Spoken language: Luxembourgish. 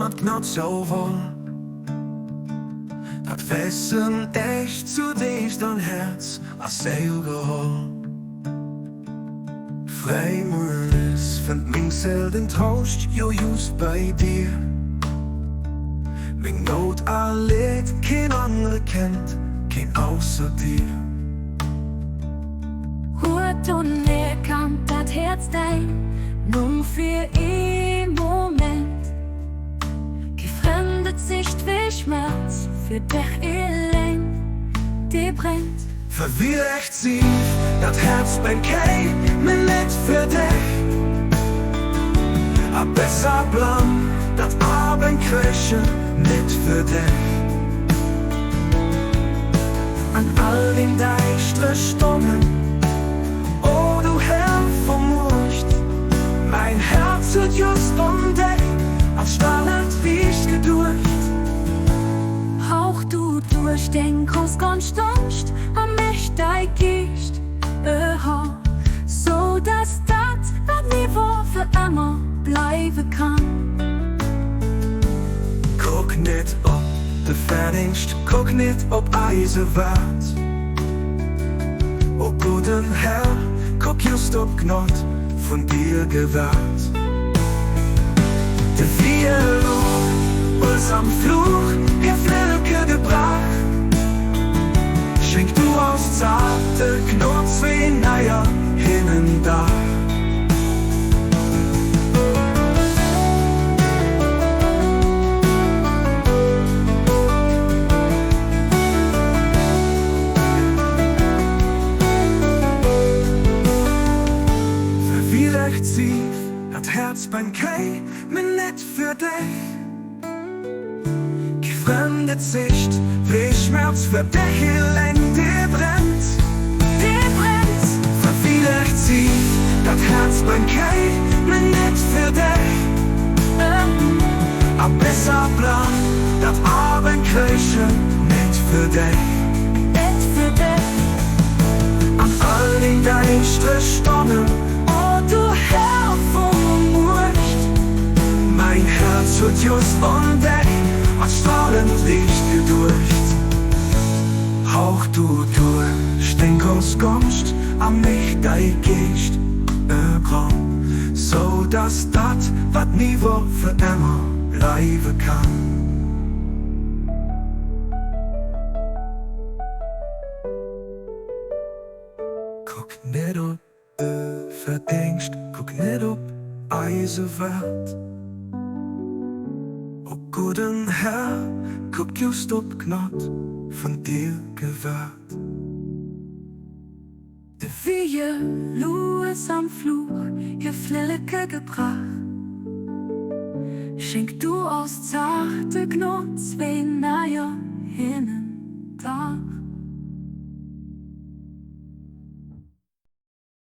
mat Gnod sou woll. Dat wessen ech zu déifst an Häerz a Séil geholl. Fräimueres fënnt meng Séil den Trouscht jo just bei dir. Meng Nout a Leed keen anere kennt, keen ausser dir. Huet unerkannt dat Häerz däin Numm fir ee Moment. Kee fremde Zicht wéi Schmerz fir dech eleng, dee brennt. Verwielegt sief dat Häerz brennt kei méi net fir dech. A besser blann dat A brennt kréischen net fir dech. An all den däischtere Stonnen, o du Herr vu Muecht, mäin Häerz huet just un dech als strahlend Liicht geduecht. Hauch du duerch deng grouss Gonscht Donscht a mech däi Geescht behal, sou dass dat wat ni wor fir ëmmer bleiwe kann. Kuck net op de Verdingscht, kuck net op eise Wert, o gudden Här, kuck just op d'Gnod vun dir gewährt. De Wieluch hues am Fluch hir Flilleke gebrach, Schenk du aus zarte Gnod zwee neier hinnen Dach. Verwielegt sief dat Häerz beim Kéi, mee net fir dech. Kee fremde Zicht wéi Schmerz fir dech eleng, dee brennt, dee brennt. Verwielegt sief dat Häerz beim Kéi, mee net fir dech. A besser blann dat A beim Kréischen, net fir dech, net fir dech. An all den däischtere Stonnen, O du Herr vu Muecht. Mäin Häerz huet just un dech als strahlend Liicht geduecht. Hauch du duerch deng grouss Gonscht a mech däi Geescht eran, sou dass dat wat ni wor fir emmer bleiwe kann. Kuck net op de Verdéngscht, kuck net op eise Wert, o gudden Här, kuck just op d'Gnod vun dir gewährt. De Wiehe lues am Fluch hir Flilleke gebrach, Schenk du aus zarte Gnod zwee neier hinnen Dach.